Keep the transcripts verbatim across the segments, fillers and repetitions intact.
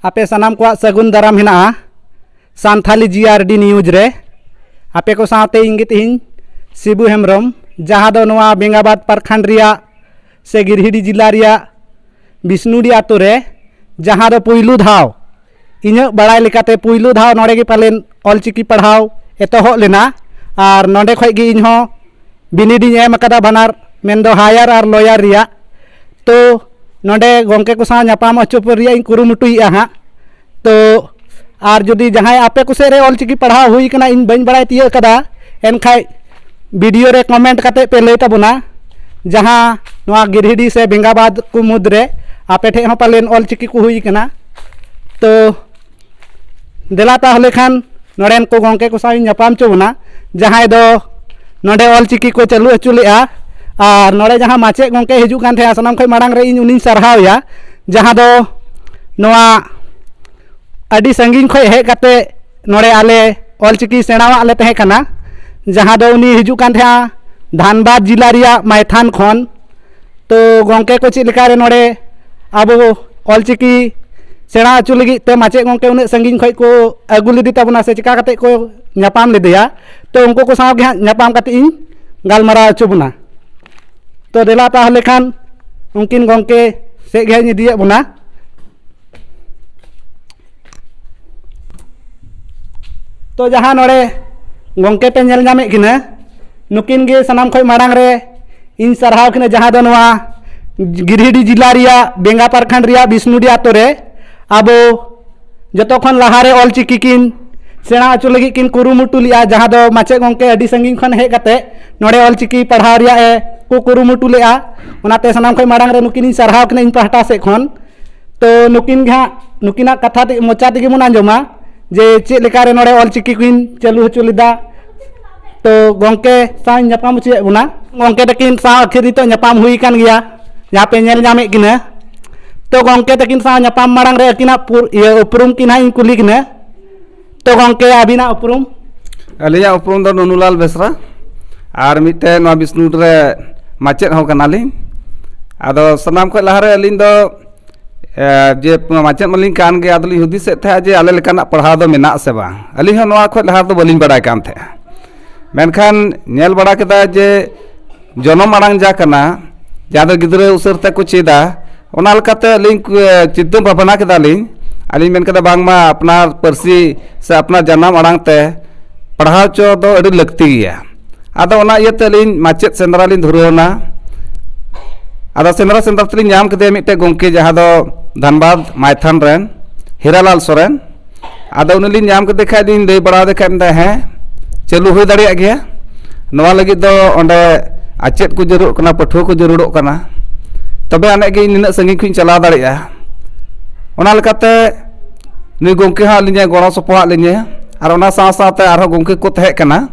ᱟᱯᱮ ᱥᱟᱱᱟᱢ ᱠᱚᱣᱟᱜ ᱥᱟᱹᱜᱩᱱ ᱫᱟᱨᱟᱢ ᱦᱮᱱᱟᱜᱼᱟ ᱥᱟᱱᱛᱷᱟᱞᱤ ᱡᱤ ᱟᱨ ᱰᱤ ᱱᱤᱭᱩᱡᱽ ᱨᱮ᱾ ᱟᱯᱮ ᱠᱚ ᱥᱟᱶᱛᱮ ᱤᱧ ᱜᱮ ᱛᱤᱦᱤᱧ ᱥᱤᱵᱩ ᱦᱮᱢᱵᱨᱚᱢ, ᱡᱟᱦᱟᱸ ᱫᱚ ᱱᱚᱣᱟ ᱵᱮᱝᱜᱟᱵᱟᱫᱽ ᱯᱨᱚᱠᱷᱚᱸᱰ ᱨᱮᱭᱟᱜ ᱥᱮ ᱜᱤᱨᱦᱤᱰᱤ ᱡᱮᱞᱟ ᱨᱮᱭᱟᱜ ᱵᱤᱥᱱᱩᱰᱤ ᱟᱛᱳ ᱨᱮ, ᱡᱟᱦᱟᱸ ᱫᱚ ᱯᱩᱭᱞᱩ ᱫᱷᱟᱣ, ᱤᱧᱟᱹᱜ ᱵᱟᱲᱟᱭ ᱞᱮᱠᱟᱛᱮ ᱯᱩᱭᱞᱩ ᱫᱷᱟᱣ ᱱᱚᱰᱮ ᱜᱮ ᱯᱟᱞᱮᱱ ᱚᱞᱪᱤᱠᱤ ᱯᱟᱲᱦᱟᱣ ᱮᱛᱚᱦᱚᱵ ᱞᱮᱱᱟ᱾ ᱟᱨ ᱱᱚᱰᱮ ᱠᱷᱚᱡ ᱜᱮ ᱤᱧ ᱦᱚᱸ ᱵᱤᱱᱤᱰ ᱤᱧ ᱮᱢ ᱟᱠᱟᱫᱟ, ᱵᱟᱱᱟᱨ, ᱢᱮᱱᱫᱚ ᱦᱟᱭᱟᱨ ᱟᱨ ᱞᱚᱭᱟᱨ ᱨᱮᱭᱟᱜ᱾ ᱛᱚ ᱱᱚᱰᱮ ᱜᱚᱢᱠᱮ ᱠᱚ ᱥᱟᱶ ᱧᱟᱯᱟᱢ ᱦᱚᱪᱚ ᱨᱮᱭᱟᱜ ᱤᱧ ᱠᱩᱨᱩᱢᱩᱴᱩᱭᱮᱫᱼᱟ ᱦᱟᱸᱜ᱾ ᱛᱚ ᱟᱨ ᱡᱩᱫᱤ ᱡᱟᱦᱟᱸᱭ ᱟᱯᱮ ᱠᱚ ᱥᱮᱫ ᱨᱮ ᱚᱞᱪᱤᱠᱤ ᱯᱟᱲᱦᱟᱣ ᱦᱩᱭ ᱠᱟᱱᱟ, ᱤᱧ ᱵᱟᱹᱧ ᱵᱟᱲᱟᱭ ᱛᱤᱭᱟᱹᱜ ᱠᱟᱫᱟ, ᱮᱱᱠᱷᱟᱡ ᱵᱷᱤᱰᱤᱭᱳ ᱨᱮ ᱠᱚᱢᱮᱱᱴ ᱠᱟᱛᱮ ᱯᱮ ᱞᱟᱹᱭ ᱛᱟᱵᱚᱱᱟ, ᱡᱟᱦᱟᱸ ᱱᱚᱣᱟ ᱜᱤᱨᱦᱤᱰᱤ ᱥᱮ ᱵᱮᱝᱜᱟᱵᱟᱫᱽ ᱠᱚ ᱢᱩᱫᱽᱨᱮ ᱟᱯᱮ ᱴᱷᱮᱡ ᱦᱚᱸ ᱯᱟᱞᱮᱱ ᱚᱞᱪᱤᱠᱤ ᱠᱚ ᱦᱩᱭ ᱠᱟᱱᱟ᱾ ᱛᱚ ᱫᱮᱞᱟ ᱛᱟᱦᱚᱞᱮ ᱠᱷᱟᱱ ᱱᱚᱰᱮᱱ ᱠᱚ ᱜᱚᱢᱠᱮ ᱠᱚ ᱥᱟᱶ ᱤᱧ ᱧᱟᱯᱟᱢ ᱦᱚᱪᱚ ᱵᱚᱱᱟ, ᱡᱟᱦᱟᱸᱭ ᱫᱚ ᱱᱚᱰᱮ ᱚᱞᱪᱤᱠᱤ ᱠᱚ ᱪᱟᱹᱞᱩ ᱦᱚᱪᱚ ᱞᱮᱫᱼᱟ᱾ ᱟᱨ ᱱᱚᱰᱮ ᱡᱟᱦᱟᱸ ᱢᱟᱪᱮᱫ ᱜᱚᱢᱠᱮ ᱦᱤᱡᱩᱜ ᱠᱟᱱ ᱛᱟᱦᱮᱸᱫᱼᱟ, ᱥᱟᱱᱟᱢ ᱠᱷᱚᱱ ᱢᱟᱲᱟᱝ ᱨᱮ ᱤᱧ ᱩᱱᱤᱧ ᱥᱟᱨᱦᱟᱣᱮᱭᱟ, ᱡᱟᱦᱟᱸ ᱫᱚ ᱱᱚᱣᱟ ᱟᱹᱰᱤ ᱥᱟᱺᱜᱤᱧ ᱠᱷᱚᱱ ᱦᱮᱡ ᱠᱟᱛᱮ ᱱᱚᱰᱮ ᱟᱞᱮ ᱚᱞᱪᱤᱠᱤ ᱥᱮᱬᱟᱣᱟᱜ ᱞᱮ ᱛᱟᱦᱮᱸ ᱠᱟᱱᱟ, ᱡᱟᱦᱟᱸ ᱫᱚ ᱩᱱᱤ ᱦᱤᱡᱩᱜ ᱠᱟᱱ ᱛᱟᱦᱮᱸᱫᱼᱟ ᱫᱷᱟᱱᱵᱟᱫᱽ ᱡᱮᱞᱟ ᱨᱮᱭᱟᱜ ᱢᱟᱭᱛᱷᱟᱱ ᱠᱷᱚᱱ᱾ ᱛᱚ ᱜᱚᱢᱠᱮ ᱠᱚ ᱪᱮᱫ ᱞᱮᱠᱟᱨᱮ ᱱᱚᱰᱮ ᱟᱵᱚ ᱚᱞᱪᱤᱠᱤ ᱥᱮᱬᱟ ᱦᱚᱪᱚ ᱞᱟᱹᱜᱤᱫ ᱛᱮ ᱢᱟᱪᱮᱫ ᱜᱚᱢᱠᱮ ᱩᱱᱟᱹᱜ ᱥᱟᱺᱜᱤᱧ ᱠᱷᱚᱱ ᱠᱚ ᱟᱹᱜᱩ ᱞᱮᱫᱮ ᱛᱟᱵᱚᱱᱟ, ᱥᱮ ᱪᱮᱠᱟ ᱠᱟᱛᱮ ᱠᱚ ᱧᱟᱯᱟᱢ ᱞᱮᱫᱮᱭᱟ, ᱛᱚ ᱩᱱᱠᱩ ᱠᱚ ᱥᱟᱶ ᱜᱮ ᱦᱟᱸᱜ ᱧᱟᱯᱟᱢ ᱠᱟᱛᱮ ᱤᱧ ᱜᱟᱞᱢᱟᱨᱟᱣ ᱦᱚᱪᱚ ᱵᱚᱱᱟ᱾ ᱛᱚ ᱫᱮᱞᱟ ᱛᱟᱦᱚᱞᱮ ᱠᱷᱟᱱ ᱩᱱᱠᱤᱱ ᱜᱚᱢᱠᱮ ᱥᱮᱫ ᱜᱮ ᱦᱟᱸᱜ ᱤᱧ ᱤᱫᱤᱭᱮᱫ ᱵᱚᱱᱟ᱾ ᱛᱚ ᱡᱟᱦᱟᱸ ᱱᱚᱰᱮ ᱜᱚᱢᱠᱮ ᱯᱮ ᱧᱮᱞ ᱧᱟᱢᱮᱫ ᱠᱤᱱᱟ, ᱱᱩᱠᱤᱱ ᱜᱮ ᱥᱟᱱᱟᱢ ᱠᱷᱚᱱ ᱢᱟᱲᱟᱝ ᱨᱮ ᱤᱧ ᱥᱟᱨᱦᱟᱣ ᱠᱤᱱᱟ, ᱡᱟᱦᱟᱸ ᱫᱚ ᱱᱚᱣᱟ ᱜᱤᱨᱦᱤᱰᱤ ᱡᱮᱞᱟ ᱨᱮᱭᱟᱜ ᱵᱮᱝᱜᱟ ᱯᱨᱚᱠᱷᱚᱸᱰ ᱨᱮᱭᱟᱜ ᱵᱤᱥᱱᱩᱰᱤ ᱟᱛᱳ ᱨᱮ ᱟᱵᱚ ᱡᱚᱛᱚ ᱠᱷᱚᱱ ᱞᱟᱦᱟᱨᱮ ᱚᱞᱪᱤᱠᱤ ᱠᱤᱱ ᱥᱮᱬᱟ ᱦᱚᱪᱚ ᱞᱟᱹᱜᱤᱫ ᱠᱤᱱ ᱠᱩᱨᱩᱢᱩᱴᱩ ᱞᱮᱫᱼᱟ, ᱡᱟᱦᱟᱸ ᱫᱚ ᱢᱟᱪᱮᱫ ᱜᱚᱢᱠᱮ ᱟᱹᱰᱤ ᱥᱟᱺᱜᱤᱧ ᱠᱷᱚᱱ ᱦᱮᱡ ᱠᱟᱛᱮ ᱱᱚᱰᱮ ᱚᱞᱪᱤᱠᱤ ᱯᱟᱲᱦᱟᱣ ᱨᱮᱭᱟᱜ ᱮ ᱠᱚ ᱠᱩᱨᱩᱢᱩᱴᱩ ᱞᱮᱫᱼᱟ᱾ ᱚᱱᱟᱛᱮ ᱥᱟᱱᱟᱢ ᱠᱷᱚᱱ ᱢᱟᱲᱟᱝ ᱨᱮ ᱱᱩᱠᱤᱱ ᱤᱧ ᱥᱟᱨᱦᱟᱣ ᱠᱤᱱᱟ ᱤᱧ ᱯᱟᱦᱴᱟ ᱥᱮᱫ ᱠᱷᱚᱱ᱾ ᱛᱚ ᱱᱩᱠᱤᱱ ᱜᱮ ᱦᱟᱸᱜ, ᱱᱩᱠᱤᱱᱟᱜ ᱠᱟᱛᱷᱟ ᱛᱮ, ᱢᱚᱪᱟ ᱛᱮᱜᱮ ᱵᱚᱱ ᱟᱸᱡᱚᱢᱟ ᱡᱮ ᱪᱮᱫ ᱞᱮᱠᱟ ᱨᱮ ᱱᱚᱰᱮ ᱚᱞᱪᱤᱠᱤ ᱠᱤᱱ ᱪᱟᱹᱞᱩ ᱦᱚᱪᱚ ᱞᱮᱫᱟ᱾ ᱛᱚ ᱜᱚᱢᱠᱮ ᱥᱟᱶ ᱤᱧ ᱧᱟᱯᱟᱢ ᱦᱚᱪᱚᱭᱮᱫ ᱵᱚᱱᱟ᱾ ᱜᱚᱢᱠᱮ ᱛᱟᱹᱠᱤᱱ ᱥᱟᱶ ᱟᱹᱠᱷᱤᱨ ᱱᱤᱛᱚᱜ ᱧᱟᱯᱟᱢ ᱦᱩᱭ ᱟᱠᱟᱱ ᱜᱮᱭᱟ, ᱡᱟᱦᱟᱸ ᱯᱮ ᱧᱮᱞ ᱧᱟᱢᱮᱫ ᱠᱤᱱᱟ᱾ ᱛᱚ ᱜᱚᱢᱠᱮ ᱛᱟᱹᱠᱤᱱ ᱥᱟᱶ ᱧᱟᱯᱟᱢ ᱢᱟᱲᱟᱝ ᱨᱮ ᱟᱹᱠᱤᱱᱟᱜ ᱯᱩᱨ-, ᱤᱭᱟᱹ, ᱩᱯᱨᱩᱢ ᱠᱤᱱ ᱦᱟᱸᱜ ᱤᱧ ᱠᱩᱞᱤ ᱠᱤᱱᱟ᱾ ᱛᱚ ᱜᱚᱢᱠᱮ, ᱟᱹᱵᱤᱱᱟᱜ ᱩᱯᱨᱩᱢ? ᱟᱹᱞᱤᱧᱟᱜ ᱩᱯᱨᱩᱢ ᱫᱚ ᱱᱩᱱᱩᱞᱟᱞ ᱵᱮᱥᱨᱟ, ᱟᱨ ᱢᱤᱫᱴᱮᱱ ᱱᱚᱣᱟ ᱵᱤᱥᱱᱩ ᱨᱮ ᱢᱟᱪᱮᱫ ᱦᱚᱸ ᱠᱟᱱᱟᱞᱤᱧ᱾ ᱟᱫᱚ ᱥᱟᱱᱟᱢ ᱠᱷᱚᱱ ᱞᱟᱦᱟᱨᱮ ᱟᱹᱞᱤᱧ ᱫᱚ ᱮ, ᱡᱮ ᱢᱟᱪᱮᱫ ᱢᱟᱞᱤᱧ ᱠᱟᱱ ᱜᱮ, ᱟᱫᱚᱞᱤᱧ ᱦᱩᱫᱤᱥᱮᱫ ᱛᱟᱦᱮᱸᱫ ᱡᱮ ᱟᱞᱮ ᱞᱮᱠᱟᱱᱟᱜ ᱯᱟᱲᱦᱟᱣ ᱫᱚ ᱢᱮᱱᱟᱜ ᱥᱮ ᱵᱟᱝ᱾ ᱟᱹᱞᱤᱧ ᱦᱚᱸ ᱱᱚᱣᱟ ᱠᱷᱚᱱ ᱞᱟᱦᱟ ᱫᱚ ᱵᱟᱹᱞᱤᱧ ᱵᱟᱲᱟᱭ ᱠᱟᱱ ᱛᱟᱦᱮᱸᱫ᱾ ᱢᱮᱱᱠᱷᱟᱱ ᱧᱮᱞ ᱵᱟᱲᱟ ᱠᱮᱫᱟ ᱡᱮ ᱡᱚᱱᱚᱢ ᱟᱲᱟᱝ ᱡᱟ ᱠᱟᱱᱟ, ᱡᱟᱦᱟᱸ ᱫᱚ ᱜᱤᱫᱽᱨᱟᱹ ᱩᱥᱟᱹᱨ ᱛᱮᱠᱚ ᱪᱮᱫᱟ, ᱚᱱᱟ ᱞᱮᱠᱟᱛᱮ ᱟᱹᱞᱤᱧ ᱠᱩ-, ᱪᱤᱱᱛᱟᱹ ᱵᱷᱟᱵᱽᱱᱟ ᱠᱮᱫᱟᱞᱤᱧ᱾ ᱟᱹᱞᱤᱧ ᱢᱮᱱ ᱠᱮᱫᱟ, ᱵᱟᱝᱢᱟ ᱟᱯᱱᱟᱨ ᱯᱟᱹᱨᱥᱤ ᱥᱮ ᱟᱯᱱᱟᱨ ᱡᱟᱱᱟᱢ ᱟᱲᱟᱝ ᱛᱮ ᱯᱟᱲᱦᱟᱣ ᱦᱚᱪᱚ ᱫᱚ ᱟᱹᱰᱤ ᱞᱟᱹᱠᱛᱤ ᱜᱮᱭᱟ᱾ ᱟᱫᱚ ᱚᱱᱟ ᱤᱭᱟᱹᱛᱮ ᱟᱹᱞᱤᱧ ᱢᱟᱪᱮᱫ ᱥᱮᱸᱫᱽᱨᱟ ᱞᱤᱧ ᱫᱷᱩᱨᱟᱹᱣ ᱮᱱᱟ᱾ ᱟᱫᱚ ᱥᱮᱸᱫᱽᱨᱟ ᱥᱮᱸᱫᱽᱨᱟ ᱛᱮᱞᱤᱧ ᱧᱟᱢ ᱠᱮᱫᱮᱭᱟ ᱢᱤᱫᱴᱮᱡ ᱜᱚᱢᱠᱮ, ᱡᱟᱦᱟᱸ ᱫᱚ ᱫᱷᱟᱱᱵᱟᱫᱽ ᱢᱟᱭᱛᱷᱟᱱ ᱨᱮᱱ ᱦᱤᱨᱟᱞᱟᱞ ᱥᱚᱨᱮᱱ᱾ ᱟᱫᱚ ᱩᱱᱤ ᱞᱤᱧ ᱧᱟᱢ ᱠᱮᱫᱮ ᱠᱷᱟᱡ ᱞᱤᱧ ᱞᱟᱹᱭ ᱵᱟᱲᱟ ᱟᱫᱮ ᱠᱷᱟᱡ, ᱢᱮᱱᱫᱟ, "ᱦᱮᱸ, ᱪᱟᱹᱞᱩ ᱦᱩᱭ ᱫᱟᱲᱮᱭᱟᱜ ᱜᱮᱭᱟ᱾ ᱱᱚᱣᱟ ᱞᱟᱹᱜᱤᱫ ᱫᱚ ᱚᱸᱰᱮ ᱟᱪᱮᱫ ᱠᱚ ᱡᱟᱹᱨᱩᱲᱚᱜ ᱠᱟᱱᱟ, ᱯᱟᱹᱴᱷᱩᱣᱟᱹ ᱠᱚ ᱡᱟᱹᱨᱩᱲᱚᱜ ᱠᱟᱱᱟ, ᱛᱚᱵᱮ ᱟᱹᱱᱤᱡ ᱜᱮ ᱤᱧ ᱱᱤᱱᱟᱹᱜ ᱥᱟᱺᱜᱤᱧ ᱠᱷᱚᱱᱤᱧ ᱪᱟᱞᱟᱣ ᱫᱟᱲᱮᱭᱟᱜᱼᱟ᱾" ᱚᱱᱟ ᱞᱮᱠᱟᱛᱮ ᱱᱩᱭ ᱜᱚᱢᱠᱮ ᱦᱚᱸ ᱟᱹᱞᱤᱧᱮ ᱜᱚᱲᱚ ᱥᱚᱯᱚᱦᱚᱫ ᱞᱤᱧᱟᱹ᱾ ᱟᱨ ᱚᱱᱟ ᱥᱟᱶ ᱥᱟᱶᱛᱮ ᱟᱨᱦᱚᱸ ᱜᱚᱢᱠᱮ ᱠᱚ ᱛᱟᱦᱮᱸ ᱠᱟᱱᱟ,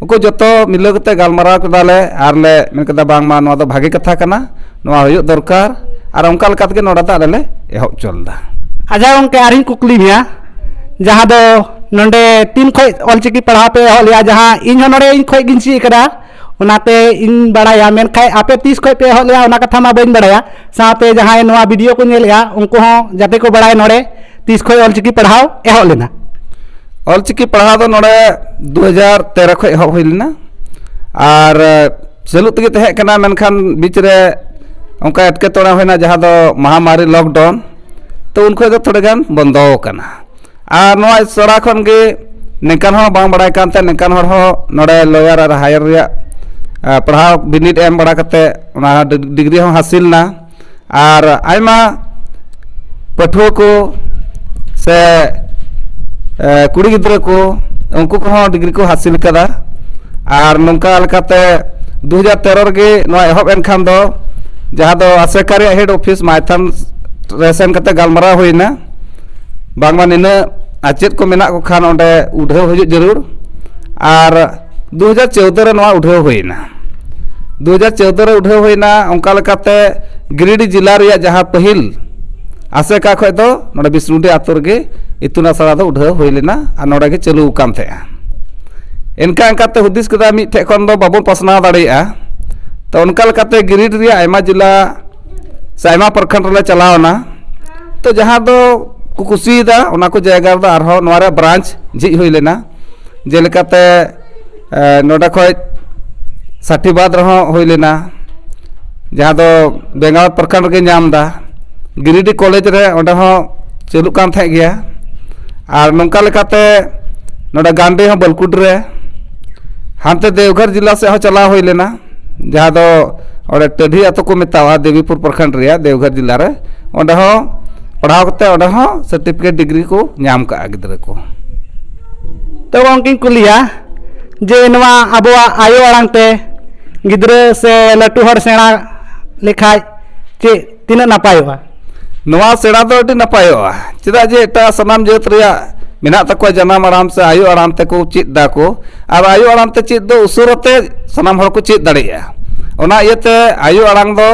ᱩᱱᱠᱩ ᱡᱚᱛᱚ ᱢᱤᱞᱟᱹᱣ ᱠᱟᱛᱮ ᱜᱟᱞᱢᱟᱨᱟᱣ ᱠᱮᱫᱟᱞᱮ᱾ ᱟᱨ ᱞᱮ ᱢᱮᱱ ᱠᱮᱫᱟ, ᱵᱟᱝᱢᱟ ᱱᱚᱣᱟ ᱫᱚ ᱵᱷᱟᱜᱮ ᱠᱟᱛᱷᱟ ᱠᱟᱱᱟ, ᱱᱚᱣᱟ ᱦᱩᱭᱩᱜ ᱫᱚᱨᱠᱟᱨ᱾ ᱟᱨ ᱚᱱᱠᱟ ᱞᱮᱠᱟ ᱛᱮᱜᱮ ᱱᱚᱰᱮ ᱫᱚ ᱟᱞᱮ ᱞᱮ ᱮᱦᱚᱵ ᱦᱚᱪᱚ ᱞᱮᱫᱟ᱾ ᱟᱪᱪᱷᱟ ᱜᱚᱢᱠᱮ, ᱟᱨᱤᱧ ᱠᱩᱠᱞᱤ ᱢᱮᱭᱟ, ᱡᱟᱦᱟᱸ ᱫᱚ ᱱᱚᱰᱮ ᱛᱤᱱ ᱠᱷᱚᱡ ᱚᱞᱪᱤᱠᱤ ᱯᱟᱲᱦᱟᱣ ᱯᱮ ᱮᱦᱚᱵ ᱞᱮᱜᱼᱟ? ᱡᱟᱦᱟᱸ ᱤᱧ ᱦᱚᱸ ᱱᱚᱰᱮ ᱤᱧ ᱠᱷᱚᱡ ᱜᱤᱧ ᱪᱮᱫ ᱠᱟᱫᱟ, ᱚᱱᱟᱛᱮ ᱤᱧ ᱵᱟᱲᱟᱭᱟ᱾ ᱢᱮᱱᱠᱷᱟᱡ ᱟᱯᱮ ᱛᱤᱥ ᱠᱷᱚᱡ ᱯᱮ ᱮᱦᱚᱵ ᱞᱮᱜᱼᱟ, ᱚᱱᱟ ᱠᱟᱛᱷᱟ ᱢᱟ ᱵᱟᱹᱧ ᱵᱟᱲᱟᱭᱟ᱾ ᱥᱟᱶᱛᱮ ᱡᱟᱦᱟᱸᱭ ᱱᱚᱣᱟ ᱵᱷᱤᱰᱤᱭᱳ ᱠᱚ ᱧᱮᱞᱮᱜᱼᱟ, ᱩᱱᱠᱩ ᱦᱚᱸ ᱡᱟᱛᱮ ᱠᱚ ᱵᱟᱲᱟᱭ ᱱᱚᱰᱮ ᱛᱤᱥ ᱠᱷᱚᱡ ᱚᱞᱪᱤᱠᱤ ᱯᱟᱲᱦᱟᱣ ᱮᱦᱚᱵ ᱞᱮᱱᱟ᱾ ᱚᱞᱪᱤᱠᱤ ᱯᱟᱲᱦᱟᱣ ᱫᱚ ᱱᱚᱰᱮ ᱫᱩ ᱦᱟᱡᱟᱨ ᱛᱮᱨᱚ ᱠᱷᱚᱡ ᱮᱦᱚᱵ ᱦᱩᱭ ᱞᱮᱱᱟ᱾ ᱟᱨ, ᱮ, ᱪᱟᱹᱞᱩᱜ ᱛᱮᱜᱮ ᱛᱟᱦᱮᱸ ᱠᱟᱱᱟ, ᱢᱮᱱᱠᱷᱟᱱ ᱵᱤᱪ ᱨᱮ ᱚᱱᱠᱟ ᱮᱴᱠᱮᱴᱚᱬᱮ ᱦᱩᱭᱱᱟ, ᱡᱟᱦᱟᱸ ᱫᱚ ᱢᱟᱦᱟᱢᱟᱨᱤ ᱞᱚᱠᱰᱟᱣᱩᱱ᱾ ᱛᱚ ᱩᱱ ᱠᱷᱚᱡ ᱫᱚ ᱛᱷᱚᱲᱟ ᱜᱟᱱ ᱵᱚᱱᱫᱚ ᱟᱠᱟᱱᱟ᱾ ᱟᱨ ᱱᱚᱣᱟ ᱟᱥᱲᱟ ᱠᱷᱚᱱ ᱜᱮ ᱱᱤᱝᱠᱟᱱ ᱦᱚᱲ ᱵᱟᱝ ᱵᱟᱲᱟᱭ ᱠᱟᱱ ᱛᱟᱦᱮᱸᱫ, ᱱᱤᱝᱠᱟᱱ ᱦᱚᱲ ᱦᱚᱸ ᱱᱚᱰᱮ ᱞᱚᱭᱟᱨ ᱟᱨ ᱦᱟᱭᱟᱨ ᱨᱮᱭᱟᱜ, ᱮ, ᱯᱟᱲᱦᱟᱣ ᱵᱤᱱᱤᱰ ᱮᱢ ᱵᱟᱲᱟ ᱠᱟᱛᱮ ᱚᱱᱟ ᱰᱤ-, ᱰᱤᱜᱽᱨᱤ ᱦᱚᱸ ᱦᱟᱹᱥᱤᱞ ᱮᱱᱟ᱾ ᱟᱨ ᱟᱭᱢᱟ ᱯᱟᱹᱴᱷᱩᱣᱟᱹ ᱠᱚ ᱥᱮ, ᱮ, ᱠᱩᱲᱤ ᱜᱤᱫᱽᱨᱟᱹ ᱠᱚ, ᱩᱱᱠᱩ ᱠᱚᱦᱚᱸ ᱰᱤᱜᱽᱨᱤ ᱠᱚ ᱦᱟᱹᱥᱤᱞ ᱠᱟᱫᱟ᱾ ᱟᱨ ᱱᱚᱝᱠᱟ ᱞᱮᱠᱟᱛᱮ ᱫᱩ ᱦᱟᱡᱟᱨ ᱛᱮᱨᱚ ᱨᱮᱜᱮ ᱱᱚᱣᱟ ᱮᱦᱚᱵ ᱮᱱ ᱠᱷᱟᱱ ᱫᱚ, ᱡᱟᱦᱟᱸ ᱫᱚ ᱟᱥᱮᱠᱟ ᱨᱮᱭᱟᱜ ᱦᱮᱰ ᱚᱯᱷᱤᱥ ᱢᱟᱭᱛᱷᱟᱱ ᱨᱮ ᱥᱮᱱ ᱠᱟᱛᱮ ᱜᱟᱞᱢᱟᱨᱟᱣ ᱦᱩᱭᱱᱟ, ᱵᱟᱝᱢᱟ ᱱᱤᱱᱟᱹᱜ ᱟᱪᱮᱫ ᱠᱚ ᱢᱮᱱᱟᱜ ᱠᱚ ᱠᱷᱟᱱ ᱚᱸᱰᱮ ᱩᱰᱷᱟᱹᱣ ᱦᱤᱡᱩᱜ ᱡᱟᱹᱨᱩᱲ᱾ ᱟᱨ ᱫᱩ ᱦᱟᱡᱟᱨ ᱪᱳᱣᱫᱚ ᱨᱮ ᱱᱚᱣᱟ ᱩᱰᱷᱟᱹᱣ ᱦᱩᱭᱱᱟ᱾ ᱫᱩ ᱦᱟᱡᱟᱨ ᱪᱳᱣᱫᱚ ᱨᱮ ᱩᱰᱷᱟᱹᱣ ᱦᱩᱭᱱᱟ᱾ ᱚᱱᱠᱟ ᱞᱮᱠᱟᱛᱮ ᱜᱤᱨᱤᱰᱤ ᱡᱮᱞᱟ ᱨᱮᱭᱟᱜ ᱡᱟᱦᱟᱸ ᱯᱟᱹᱦᱤᱞ ᱟᱥᱮᱠᱟ ᱠᱷᱚᱡ ᱫᱚ ᱱᱚᱰᱮ ᱵᱤᱥᱱᱩᱰᱤ ᱟᱛᱳ ᱨᱮᱜᱮ ᱤᱛᱩᱱ ᱟᱥᱲᱟ ᱫᱚ ᱩᱰᱷᱟᱹᱣ ᱦᱩᱭ ᱞᱮᱱᱟ ᱟᱨ ᱱᱚᱰᱮ ᱜᱮ ᱪᱟᱹᱞᱩ ᱟᱠᱟᱱ ᱛᱟᱦᱮᱸᱜᱼᱟ᱾ ᱮᱱᱠᱟ ᱮᱱᱠᱟᱛᱮ ᱦᱩᱫᱤᱥ ᱠᱮᱫᱟ, ᱢᱤᱫ ᱴᱷᱮᱡ ᱠᱷᱚᱱ ᱫᱚ ᱵᱟᱵᱚᱱ ᱯᱟᱥᱱᱟᱣ ᱫᱟᱲᱮᱭᱟᱜᱼᱟ᱾ ᱛᱚ ᱚᱱᱠᱟ ᱞᱮᱠᱟᱛᱮ ᱜᱤᱨᱤᱰᱤ ᱨᱮᱭᱟᱜ ᱟᱭᱢᱟ ᱡᱮᱞᱟ ᱥᱮ ᱟᱭᱢᱟ ᱯᱨᱚᱠᱷᱚᱸᱰ ᱨᱮᱞᱮ ᱪᱟᱞᱟᱣ ᱮᱱᱟ᱾ ᱛᱚ ᱡᱟᱦᱟᱸ ᱫᱚ ᱠᱚ ᱠᱩᱥᱤᱭᱟᱫᱟ, ᱚᱱᱟ ᱠᱚ ᱡᱟᱭᱜᱟ ᱨᱮᱫᱚ ᱟᱨᱦᱚᱸ ᱱᱚᱣᱟ ᱨᱮᱭᱟᱜ ᱵᱨᱟᱧᱪ ᱡᱷᱤᱡ ᱦᱩᱭ ᱞᱮᱱᱟ᱾ ᱡᱮᱞᱮᱠᱟᱛᱮ ᱮ, ᱱᱚᱰᱮ ᱠᱷᱚᱡ ᱥᱟᱴᱤᱵᱟᱫᱽ ᱨᱮᱦᱚᱸ ᱦᱩᱭ ᱞᱮᱱᱟ, ᱡᱟᱦᱟᱸ ᱫᱚ ᱵᱮᱸᱜᱟᱣᱟᱛ ᱯᱨᱚᱠᱷᱚᱸᱰ ᱨᱮᱜᱮ ᱧᱟᱢ ᱮᱫᱟ᱾ ᱜᱤᱨᱤᱰᱤ ᱠᱚᱞᱮᱡᱽ ᱨᱮ, ᱚᱸᱰᱮ ᱦᱚᱸ ᱪᱟᱹᱞᱩᱜ ᱠᱟᱱ ᱛᱟᱦᱮᱸᱫ ᱜᱮᱭᱟ᱾ ᱟᱨ ᱱᱚᱝᱠᱟ ᱞᱮᱠᱟᱛᱮ ᱱᱚᱰᱮ ᱜᱟᱱᱰᱤ ᱦᱚᱸ ᱵᱟᱞᱠᱩᱰ ᱨᱮ, ᱦᱟᱱᱛᱮ ᱫᱮᱣᱜᱷᱚᱨ ᱡᱮᱞᱟ ᱥᱮᱫ ᱦᱚᱸ ᱪᱟᱞᱟᱣ ᱦᱩᱭ ᱞᱮᱱᱟ, ᱡᱟᱦᱟᱸ ᱫᱚ ᱚᱸᱰᱮ ᱴᱟᱹᱰᱷᱤ ᱟᱛᱳ ᱠᱚ ᱢᱮᱛᱟᱣᱟᱜᱼᱟ, ᱫᱮᱵᱤᱯᱩᱨ ᱯᱨᱚᱠᱷᱚᱸᱰ ᱨᱮᱭᱟᱜ ᱫᱮᱣᱜᱷᱚᱨ ᱡᱮᱞᱟ ᱨᱮ᱾ ᱚᱸᱰᱮ ᱦᱚᱸ ᱯᱟᱲᱦᱟᱣ ᱠᱟᱛᱮ ᱚᱸᱰᱮ ᱦᱚᱸ ᱥᱟᱨᱴᱤᱯᱷᱤᱠᱮᱴ ᱰᱤᱜᱽᱨᱤ ᱠᱚ ᱧᱟᱢ ᱠᱟᱜᱼᱟ ᱜᱤᱫᱽᱨᱟᱹ ᱠᱚ᱾ ᱛᱚ ᱜᱚᱢᱠᱮᱧ ᱠᱩᱞᱤᱭᱟ ᱡᱮ ᱱᱚᱣᱟ ᱟᱵᱚᱣᱟᱜ ᱟᱭᱳ ᱟᱲᱟᱝ ᱛᱮ ᱜᱤᱫᱽᱨᱟᱹ ᱥᱮ ᱞᱟᱹᱴᱩ ᱦᱚᱲ ᱥᱮᱬᱟ ᱞᱮᱠᱷᱟᱡ ᱪᱮᱫ ᱛᱤᱱᱟᱹᱜ ᱱᱟᱯᱟᱭᱚᱜᱼᱟ? ᱱᱚᱣᱟ ᱥᱮᱬᱟ ᱫᱚ ᱟᱹᱰᱤ ᱱᱟᱯᱟᱭᱚᱜᱼᱟ, ᱪᱮᱫᱟᱜ ᱡᱮ ᱮᱴᱟᱜ ᱥᱟᱱᱟᱢ ᱡᱟᱹᱛ ᱨᱮᱭᱟᱜ ᱢᱮᱱᱟᱜ ᱛᱟᱠᱚᱣᱟ ᱡᱟᱱᱟᱢ ᱟᱲᱟᱝ ᱥᱮ ᱟᱭᱳ ᱟᱲᱟᱝ ᱛᱮᱠᱚ ᱪᱮᱫ ᱫᱟᱠᱚ, ᱟᱨ ᱟᱭᱳ ᱟᱲᱟᱝ ᱛᱮ ᱪᱮᱫ ᱫᱚ ᱩᱥᱟᱹᱨᱟ ᱛᱮ ᱥᱟᱱᱟᱢ ᱦᱚᱲ ᱠᱚ ᱪᱮᱫ ᱫᱟᱲᱮᱭᱟᱜᱼᱟ᱾ ᱚᱱᱟ ᱤᱭᱟᱹᱛᱮ ᱟᱭᱳ ᱟᱲᱟᱝ ᱫᱚ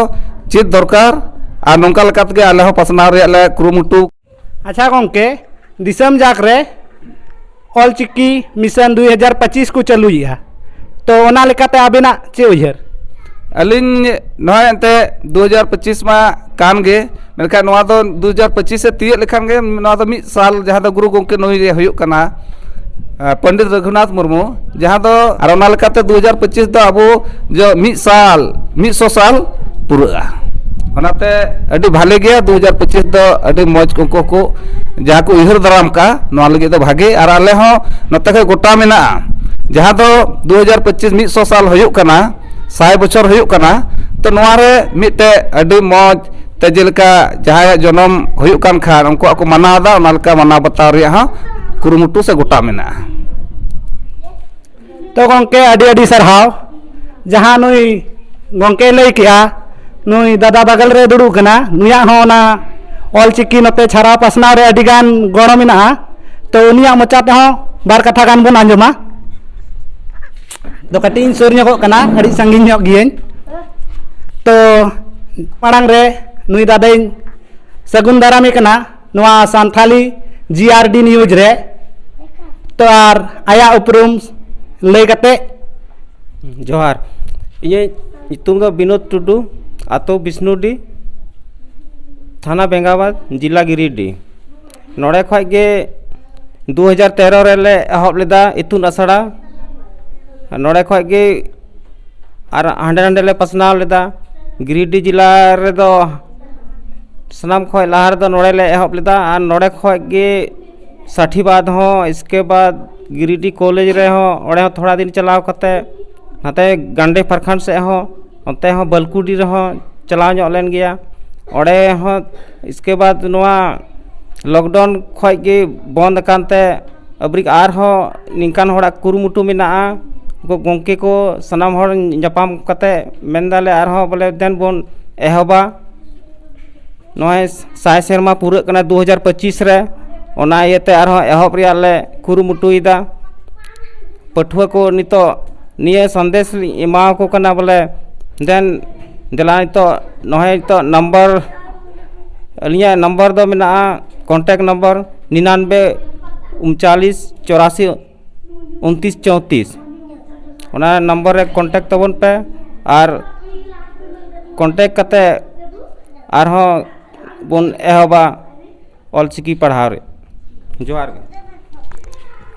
ᱪᱮᱫ ᱫᱚᱨᱠᱟᱨ, ᱟᱨ ᱱᱚᱝᱠᱟ ᱞᱮᱠᱟ ᱛᱮᱜᱮ ᱟᱞᱮ ᱦᱚᱸ ᱯᱟᱥᱱᱟᱣ ᱨᱮᱭᱟᱜ ᱞᱮ ᱠᱩᱨᱩᱢᱩᱴᱩ᱾ ᱟᱪᱪᱷᱟ ᱜᱚᱢᱠᱮ, ᱫᱤᱥᱚᱢ ᱡᱟᱠ ᱨᱮ ᱚᱞᱪᱤᱠᱤ ᱢᱤᱥᱚᱱ ᱫᱩᱭ ᱦᱟᱡᱟᱨ ᱯᱚᱸᱪᱤᱥ ᱠᱚ ᱪᱟᱹᱞᱩᱭᱮᱫᱼᱟ, ᱛᱚ ᱚᱱᱟ ᱞᱮᱠᱟᱛᱮ ᱟᱵᱮᱱᱟᱜ ᱪᱮᱫ ᱩᱭᱦᱟᱹᱨ? ᱟᱹᱞᱤᱧ ᱱᱚᱜᱼᱚᱭ ᱮᱱᱛᱮ ᱫᱩ ᱦᱟᱡᱟᱨ ᱯᱚᱸᱪᱤᱥ ᱢᱟ ᱠᱟᱱ ᱜᱮ, ᱢᱮᱱᱠᱷᱟᱱ ᱱᱚᱣᱟ ᱫᱚ ᱫᱩ ᱦᱟᱡᱟᱨ ᱯᱚᱸᱪᱤᱥ ᱮ ᱛᱤᱭᱳᱜ ᱞᱮᱠᱷᱟᱱ ᱜᱮ, ᱱᱚᱣᱟ ᱫᱚ ᱢᱤᱫ ᱥᱟᱞ ᱡᱟᱦᱟᱸ ᱫᱚ ᱜᱩᱨᱩ ᱜᱚᱢᱠᱮ ᱱᱩᱭ ᱦᱩᱭᱩᱜ ᱠᱟᱱᱟ, ᱟᱸ, ᱯᱚᱱᱰᱤᱛ ᱨᱚᱜᱷᱩᱱᱟᱛᱷ ᱢᱩᱨᱢᱩ, ᱡᱟᱦᱟᱸ ᱫᱚ, ᱟᱨ ᱚᱱᱟ ᱞᱮᱠᱟᱛᱮ ᱫᱩ ᱦᱟᱡᱟᱨ ᱯᱚᱸᱪᱤᱥ ᱫᱚ ᱟᱵᱚ ᱡᱚ ᱢᱤᱫ ᱥᱟᱞ, ᱢᱤᱫ ᱥᱚ ᱥᱟᱞ ᱯᱩᱨᱟᱹᱜᱼᱟ᱾ ᱚᱱᱟᱛᱮ ᱟᱹᱰᱤ ᱵᱷᱟᱞᱮ ᱜᱮᱭᱟ, ᱫᱩ ᱦᱟᱡᱟᱨ ᱯᱚᱸᱪᱤᱥ ᱫᱚ ᱟᱹᱰᱤ ᱢᱚᱡᱽ ᱩᱱᱠᱩ ᱠᱚ ᱡᱟᱦᱟᱸ ᱠᱚ ᱩᱭᱦᱟᱹᱨ ᱫᱟᱨᱟᱢ ᱠᱟᱜ, ᱱᱚᱣᱟ ᱞᱟᱹᱜᱤᱫ ᱫᱚ ᱵᱷᱟᱜᱮ᱾ ᱟᱨ ᱟᱞᱮ ᱦᱚᱸ ᱱᱚᱛᱮ ᱠᱷᱚᱡ ᱜᱚᱴᱟ ᱢᱮᱱᱟᱜᱼᱟ, ᱡᱟᱦᱟᱸ ᱫᱚ ᱫᱩ ᱦᱟᱡᱟᱨ ᱯᱚᱸᱪᱤᱥ ᱢᱤᱫ ᱥᱚ ᱥᱟᱞ ᱦᱩᱭᱩᱜ ᱠᱟᱱᱟ, ᱥᱟᱭ ᱵᱚᱪᱷᱚᱨ ᱦᱩᱭᱩᱜ ᱠᱟᱱᱟ, ᱛᱚ ᱱᱚᱣᱟ ᱨᱮ ᱢᱤᱫᱴᱮᱡ ᱟᱹᱰᱤ ᱢᱚᱡᱽ ᱛᱮ ᱡᱮᱞᱮᱠᱟ ᱡᱟᱦᱟᱸᱭᱟᱜ ᱡᱚᱱᱚᱢ ᱦᱩᱭᱩᱜ ᱠᱟᱱ ᱠᱷᱟᱱ ᱩᱱᱠᱩᱣᱟᱜ ᱠᱚ ᱢᱟᱱᱟᱣ ᱮᱫᱟ, ᱚᱱᱟ ᱞᱮᱠᱟ ᱢᱟᱱᱟᱣ ᱵᱟᱛᱟᱣ ᱨᱮᱭᱟᱜ ᱦᱚᱸ ᱠᱩᱨᱩᱢᱩᱴᱩ ᱥᱮ ᱜᱚᱴᱟ ᱢᱮᱱᱟᱜᱼᱟ᱾ ᱛᱚ ᱜᱚᱢᱠᱮ, ᱟᱹᱰᱤ ᱟᱹᱰᱤ ᱥᱟᱨᱦᱟᱣ᱾ ᱡᱟᱦᱟᱸ ᱱᱩᱭ ᱜᱚᱢᱠᱮᱭ ᱞᱟᱹᱭ ᱠᱮᱜᱼᱟ, ᱱᱩᱭ ᱫᱟᱫᱟ ᱵᱟᱜᱟᱞ ᱨᱮ ᱫᱩᱲᱩᱵ ᱠᱟᱱᱟ, ᱱᱩᱭᱟᱜ ᱦᱚᱸ ᱚᱱᱟ ᱚᱞᱪᱤᱠᱤ ᱱᱚᱛᱮ ᱪᱷᱟᱨᱟᱣ ᱯᱟᱥᱱᱟᱣ ᱨᱮ ᱟᱹᱰᱤ ᱜᱟᱱ ᱜᱚᱲᱚ ᱢᱮᱱᱟᱜᱼᱟ᱾ ᱛᱚ ᱩᱱᱤᱭᱟᱜ ᱢᱚᱪᱟ ᱛᱮᱦᱚᱸ ᱵᱟᱨ ᱠᱟᱛᱷᱟ ᱜᱟᱱ ᱵᱚᱱ ᱟᱸᱡᱚᱢᱟ᱾ ᱫᱚ ᱠᱟᱹᱴᱤᱡ ᱤᱧ ᱥᱩᱨ ᱧᱚᱜᱚᱜ ᱠᱟᱱᱟ, ᱟᱹᱰᱤ ᱥᱟᱺᱜᱤᱧ ᱧᱚᱜ ᱜᱤᱭᱟᱹᱧ᱾ ᱛᱚ ᱢᱟᱲᱟᱝ ᱨᱮ ᱱᱩᱭ ᱫᱟᱫᱟᱧ ᱥᱟᱹᱜᱩᱱ ᱫᱟᱨᱟᱢᱮ ᱠᱟᱱᱟ ᱱᱚᱣᱟ ᱥᱟᱱᱛᱷᱟᱞᱤ ᱡᱤ ᱟᱨ ᱰᱤ ᱱᱤᱭᱩᱡᱽ ᱨᱮ᱾ ᱛᱚ ᱟᱨ ᱟᱭᱟᱜ ᱩᱯᱨᱩᱢ ᱞᱟᱹᱭ ᱠᱟᱛᱮ᱾ ᱡᱚᱦᱟᱨ, ᱤᱧᱟᱹᱜ ᱧᱩᱛᱩᱢ ᱫᱚ ᱵᱤᱱᱳᱫ ᱴᱩᱰᱩ, ᱟᱛᱳ ᱵᱤᱥᱱᱩᱰᱤ᱾ ᱛᱷᱟᱱᱟ ᱵᱮᱝᱜᱟᱵᱟᱫ, ᱡᱤᱞᱟ ᱜᱤᱨᱤᱰᱤ᱾ ᱱᱚᱰᱮ ᱠᱷᱚᱡ ᱜᱮ ᱫᱩ ᱦᱟᱡᱟᱨ ᱛᱮᱨᱚ ᱨᱮᱞᱮ ᱮᱦᱚᱵ ᱞᱮᱫᱟ ᱤᱛᱩᱱ ᱟᱥᱲᱟ᱾ ᱱᱚᱰᱮ ᱠᱷᱚᱡ ᱜᱮ ᱟᱨ ᱦᱟᱸᱰᱮ ᱱᱟᱸᱰᱮ ᱞᱮ ᱯᱟᱥᱱᱟᱣ ᱞᱮᱫᱟ᱾ ᱜᱤᱨᱤᱰᱤ ᱡᱮᱞᱟ ᱨᱮᱫᱚ ᱥᱟᱱᱟᱢ ᱠᱷᱚᱡ ᱞᱟᱦᱟ ᱨᱮᱫᱚ ᱱᱚᱰᱮ ᱞᱮ ᱮᱦᱚᱵ ᱞᱮᱫᱟ, ᱟᱨ ᱱᱚᱰᱮ ᱠᱷᱚᱡ ᱜᱮ ᱥᱟᱴᱷᱤᱵᱟᱫ ᱦᱚᱸ, ᱤᱥᱠᱮ ᱵᱟᱫ ᱜᱤᱨᱤᱰᱤ ᱠᱚᱞᱮᱡᱽ ᱨᱮᱦᱚᱸ, ᱚᱸᱰᱮ ᱦᱚᱸ ᱛᱷᱚᱲᱟ ᱫᱤᱱ ᱪᱟᱞᱟᱣ ᱠᱟᱛᱮ ᱱᱟᱛᱮ ᱜᱟᱱᱰᱮ ᱯᱨᱚᱠᱷᱚᱸᱰ ᱥᱮᱫ ᱦᱚᱸ, ᱚᱱᱛᱮ ᱦᱚᱸ ᱵᱟᱞᱠᱩᱰᱤ ᱨᱮᱦᱚᱸ ᱪᱟᱞᱟᱣ ᱧᱚᱜ ᱞᱮᱱ ᱜᱮᱭᱟ᱾ ᱚᱸᱰᱮ ᱦᱚᱸ ᱤᱥᱠᱮ ᱵᱟᱫ ᱱᱚᱣᱟ ᱞᱚᱠᱰᱟᱣᱩᱱ ᱠᱷᱚᱡ ᱜᱮ ᱵᱚᱱᱫ ᱟᱠᱟᱱ ᱛᱮ ᱟᱵᱨᱤᱠ ᱟᱨᱦᱚᱸ ᱱᱤᱝᱠᱟᱱ ᱦᱚᱲᱟᱜ ᱠᱩᱨᱩᱢᱩᱴᱩ ᱢᱮᱱᱟᱜᱼᱟ᱾ ᱩᱱᱠᱩ ᱜᱚᱢᱠᱮ ᱠᱚ ᱥᱟᱱᱟᱢ ᱦᱚᱲ ᱧᱟᱯᱟᱢ ᱠᱟᱛᱮ ᱢᱮᱱ ᱫᱟᱞᱮ ᱟᱨᱦᱚᱸ ᱵᱚᱞᱮ ᱫᱮᱱ ᱵᱚᱱ ᱮᱦᱚᱵᱟ᱾ ᱱᱚᱜᱼᱚᱭ ᱥᱟᱭ ᱥᱮᱨᱢᱟ ᱯᱩᱨᱟᱹᱜ ᱠᱟᱱᱟ ᱫᱩ ᱦᱟᱡᱟᱨ ᱯᱚᱸᱪᱤᱥ ᱨᱮ, ᱚᱱᱟ ᱤᱭᱟᱹᱛᱮ ᱟᱨᱦᱚᱸ ᱮᱦᱚᱵ ᱨᱮᱭᱟᱜ ᱞᱮ ᱠᱩᱨᱩᱢᱩᱴᱩᱭᱮᱫᱟ᱾ ᱯᱟᱹᱴᱷᱩᱣᱟᱹ ᱠᱚ ᱱᱤᱛᱚᱜ ᱱᱤᱭᱟᱹ ᱥᱟᱸᱫᱮᱥ ᱞᱤᱧ ᱮᱢᱟᱣᱟᱠᱚ ᱠᱟᱱᱟ ᱵᱚᱞᱮ, ᱫᱮᱱ ᱫᱮᱞᱟ ᱱᱤᱛᱚᱜ ᱱᱚᱜᱼᱚᱭ ᱱᱤᱛᱚᱜ ᱱᱟᱢᱵᱟᱨ, ᱟᱹᱞᱤᱧᱟᱜ ᱱᱟᱢᱵᱟᱨ ᱫᱚ ᱢᱮᱱᱟᱜᱼᱟ, ᱠᱚᱱᱴᱮᱠᱴ ᱱᱟᱢᱵᱟᱨ ᱱᱤᱱᱟᱱᱵᱮ ᱩᱱᱪᱟᱞᱤᱥ ᱪᱚᱨᱟᱥᱤ ᱩᱱᱛᱤᱥ ᱪᱚᱣᱛᱤᱥ᱾ ᱚᱱᱟ ᱱᱟᱢᱵᱟᱨ ᱨᱮ ᱠᱚᱱᱴᱮᱠᱴ ᱛᱟᱵᱚᱱ ᱯᱮ, ᱟᱨ ᱠᱚᱱᱴᱮᱠᱴ ᱠᱟᱛᱮ ᱟᱨᱦᱚᱸ ᱵᱚᱱ ᱮᱦᱚᱵᱟ ᱚᱞᱪᱤᱠᱤ ᱯᱟᱲᱦᱟᱣ ᱨᱮ᱾ ᱡᱚᱦᱟᱨ ᱜᱮ᱾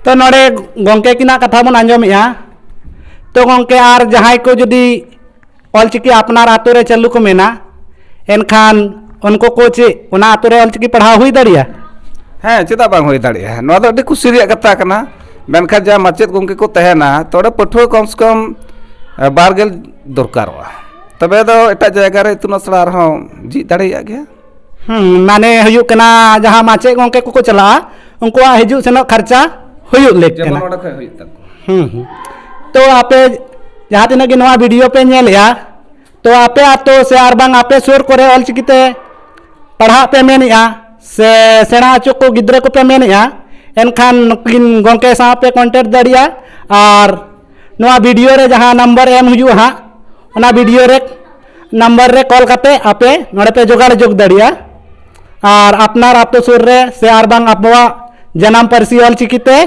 ᱛᱚ, ᱱᱚᱰᱮ ᱜᱚᱢᱠᱮ ᱠᱤᱱᱟᱜ ᱠᱟᱛᱷᱟ ᱵᱚᱱ ᱟᱸᱡᱚᱢᱮᱜᱼᱟ᱾ ᱛᱚ ᱜᱚᱢᱠᱮ, ᱟᱨ ᱡᱟᱦᱟᱸᱭ ᱠᱚ ᱡᱩᱫᱤ ᱚᱞᱪᱤᱠᱤ ᱟᱯᱱᱟᱨ ᱟᱛᱳ ᱨᱮ ᱪᱟᱹᱞᱩ ᱠᱚ ᱢᱮᱱᱟ, ᱮᱱᱠᱷᱟᱱ ᱩᱱᱠᱩ ᱠᱚ ᱪᱮᱫ ᱚᱱᱟ ᱟᱛᱳ ᱨᱮ ᱚᱞᱪᱤᱠᱤ ᱯᱟᱲᱦᱟᱣ ᱦᱩᱭ ᱫᱟᱲᱮᱭᱟᱜᱼᱟ? ᱦᱮᱸ, ᱪᱮᱫᱟᱜ ᱵᱟᱝ ᱦᱩᱭ ᱫᱟᱲᱮᱭᱟᱜᱼᱟ? ᱱᱚᱣᱟ ᱫᱚ ᱟᱹᱰᱤ ᱠᱩᱥᱤ ᱨᱮᱭᱟᱜ ᱠᱟᱛᱷᱟ ᱠᱟᱱᱟ᱾ ᱢᱮᱱᱠᱷᱟᱱ ᱡᱟᱦᱟᱸ ᱢᱟᱪᱮᱫ ᱜᱚᱢᱠᱮ ᱠᱚ ᱛᱟᱦᱮᱱᱟ, ᱛᱚ ᱚᱸᱰᱮ ᱯᱟᱹᱴᱷᱩᱣᱟᱹ ᱠᱚᱢ ᱥᱮ ᱠᱚᱢ, ᱮ, ᱵᱟᱨ ᱜᱮᱞ ᱫᱚᱨᱠᱟᱨᱚᱜᱼᱟ᱾ ᱛᱚᱵᱮ ᱫᱚ ᱮᱴᱟᱜ ᱡᱟᱭᱜᱟ ᱨᱮ ᱤᱛᱩᱱ ᱟᱥᱲᱟ ᱟᱨᱦᱚᱸ ᱡᱷᱤᱡ ᱫᱟᱲᱮᱭᱟᱜ ᱜᱮᱭᱟ᱾ ᱦᱩᱸ, ᱢᱟᱱᱮ ᱦᱩᱭᱩᱜ ᱠᱟᱱᱟ, ᱡᱟᱦᱟᱸ ᱢᱟᱪᱮᱫ ᱜᱚᱢᱠᱮ ᱠᱚᱠᱚ ᱪᱟᱞᱟᱜᱼᱟ, ᱩᱱᱠᱩᱣᱟᱜ ᱦᱤᱡᱩᱜ ᱥᱮᱱᱚᱜ ᱠᱷᱚᱨᱪᱟ ᱦᱩᱭᱩᱜ ᱞᱮᱠ ᱡᱮᱢᱚᱱ ᱠᱟᱱᱟ᱾ ᱚᱸᱰᱮ ᱠᱷᱚᱡ ᱦᱩᱭᱩᱜ ᱛᱟᱠᱚ᱾ ᱦᱩᱸ, ᱦᱩᱸ᱾ ᱛᱚ ᱟᱯᱮ ᱡᱟᱦᱟᱸ ᱛᱤᱱᱟᱹᱜ ᱜᱮ ᱱᱚᱣᱟ ᱵᱷᱤᱰᱤᱭᱳ ᱯᱮ ᱧᱮᱞᱮᱜᱼᱟ, ᱛᱚ ᱟᱯᱮ ᱟᱛᱳ ᱥᱮ ᱟᱨ ᱵᱟᱝ ᱟᱯᱮ ᱥᱩᱨ ᱠᱚᱨᱮ ᱚᱞᱪᱤᱠᱤ ᱛᱮ ᱯᱟᱲᱦᱟᱜ ᱯᱮ ᱢᱮᱱᱮᱜᱼᱟ ᱥᱮ ᱥᱮᱬᱟ ᱦᱚᱪᱚ ᱠᱚ ᱜᱤᱫᱽᱨᱟᱹ ᱠᱚᱯᱮ ᱢᱮᱱᱮᱜᱼᱟ, ᱮᱱᱠᱷᱟᱱ ᱱᱩᱠᱤᱱ ᱜᱚᱢᱠᱮ ᱥᱟᱶ ᱯᱮ ᱠᱚᱱᱴᱮᱠᱴ ᱫᱟᱲᱮᱭᱟᱜᱼᱟ᱾ ᱟᱨ ᱱᱚᱣᱟ ᱵᱷᱤᱰᱤᱭᱳ ᱨᱮ ᱡᱟᱦᱟᱸ ᱱᱟᱢᱵᱟᱨ ᱮᱢ ᱦᱩᱭᱩᱜᱼᱟ ᱦᱟᱸᱜ, ᱚᱱᱟ ᱵᱷᱤᱰᱤᱭᱳ ᱨᱮ ᱱᱟᱢᱵᱟᱨ ᱨᱮ ᱠᱚᱞ ᱠᱟᱛᱮ ᱟᱯᱮ ᱱᱚᱰᱮ ᱯᱮ ᱡᱳᱜᱟᱡᱳᱜᱽ ᱫᱟᱲᱮᱭᱟᱜᱼᱟ᱾ ᱟᱨ ᱟᱯᱱᱟᱨ ᱟᱛᱳ ᱥᱩᱨ ᱨᱮ ᱥᱮ ᱟᱨ ᱵᱟᱝ ᱟᱵᱚᱣᱟᱜ ᱡᱟᱱᱟᱢ ᱯᱟᱹᱨᱥᱤ ᱚᱞᱪᱤᱠᱤ ᱛᱮ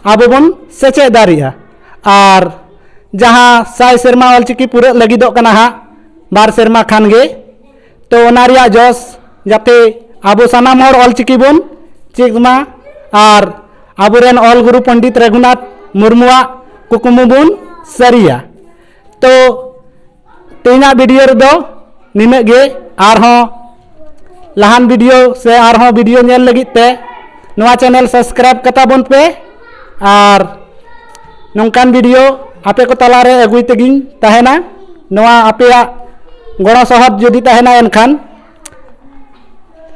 ᱟᱵᱚ ᱵᱚᱱ ᱥᱮᱪᱮᱫ ᱫᱟᱲᱮᱭᱟᱜᱼᱟ᱾ ᱟᱨ ᱡᱟᱦᱟᱸ ᱥᱟᱭ ᱥᱮᱨᱢᱟ ᱚᱞᱪᱤᱠᱤ ᱯᱩᱨᱟᱹᱜ ᱞᱟᱹᱜᱤᱫᱚᱜ ᱠᱟᱱᱟ ᱦᱟᱸᱜ ᱵᱟᱨ ᱥᱮᱨᱢᱟ ᱠᱷᱟᱱ ᱜᱮ, ᱛᱚ ᱚᱱᱟ ᱨᱮᱭᱟᱜ ᱡᱚᱥ ᱡᱟᱛᱮ ᱟᱵᱚ ᱥᱟᱱᱟᱢ ᱦᱚᱲ ᱚᱞᱪᱤᱠᱤ ᱵᱚᱱ ᱪᱮᱫ ᱢᱟ ᱟᱨ ᱟᱵᱚᱨᱮᱱ ᱚᱞ ᱜᱩᱨᱩ ᱯᱚᱱᱰᱤᱛ ᱨᱚᱜᱷᱩᱱᱟᱛᱷ ᱢᱩᱨᱢᱩᱣᱟᱜ ᱠᱩᱠᱢᱩ ᱵᱚᱱ ᱥᱟᱹᱨᱤᱭᱟ᱾ ᱛᱚ ᱛᱮᱦᱮᱧᱟᱜ ᱵᱷᱤᱰᱤᱭᱳ ᱨᱮᱫᱚ ᱱᱤᱱᱟᱹᱜ ᱜᱮ᱾ ᱟᱨᱦᱚᱸ ᱞᱟᱦᱟᱱ ᱵᱷᱤᱰᱤᱭᱳ ᱥᱮ ᱟᱨᱦᱚᱸ ᱵᱷᱤᱰᱤᱭᱳ ᱧᱮᱞ ᱞᱟᱹᱜᱤᱫ ᱛᱮ ᱱᱚᱣᱟ ᱪᱮᱱᱮᱞ ᱥᱟᱵᱥᱠᱨᱟᱭᱤᱵ ᱠᱟᱛᱟ ᱵᱚᱱ ᱯᱮ᱾ ᱟᱨ ᱱᱚᱝᱠᱟᱱ ᱵᱷᱤᱰᱤᱭᱳ ᱟᱯᱮ ᱠᱚ ᱛᱟᱞᱟᱨᱮ ᱟᱹᱜᱩᱭ ᱛᱮᱜᱤᱧ ᱛᱟᱦᱮᱱᱟ᱾ ᱱᱚᱣᱟ ᱟᱯᱮᱭᱟᱜ ᱜᱚᱲᱚ ᱥᱚᱦᱚᱫ ᱡᱩᱫᱤ ᱛᱟᱦᱮᱱᱟ, ᱮᱱᱠᱷᱟᱱ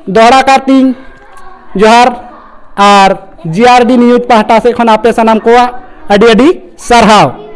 ᱫᱚᱦᱲᱟ ᱠᱟᱨᱛᱤᱧ ᱡᱚᱦᱟᱨ᱾ ᱟᱨ ᱡᱤ ᱟᱨ ᱰᱤ ᱱᱤᱭᱩᱡᱽ ᱯᱟᱦᱴᱟ ᱥᱮᱫ ᱠᱷᱚᱱ ᱟᱯᱮ ᱥᱟᱱᱟᱢ ᱠᱚᱣᱟᱜ ᱟᱹᱰᱤ ᱟᱹᱰᱤ ᱥᱟᱨᱦᱟᱣ᱾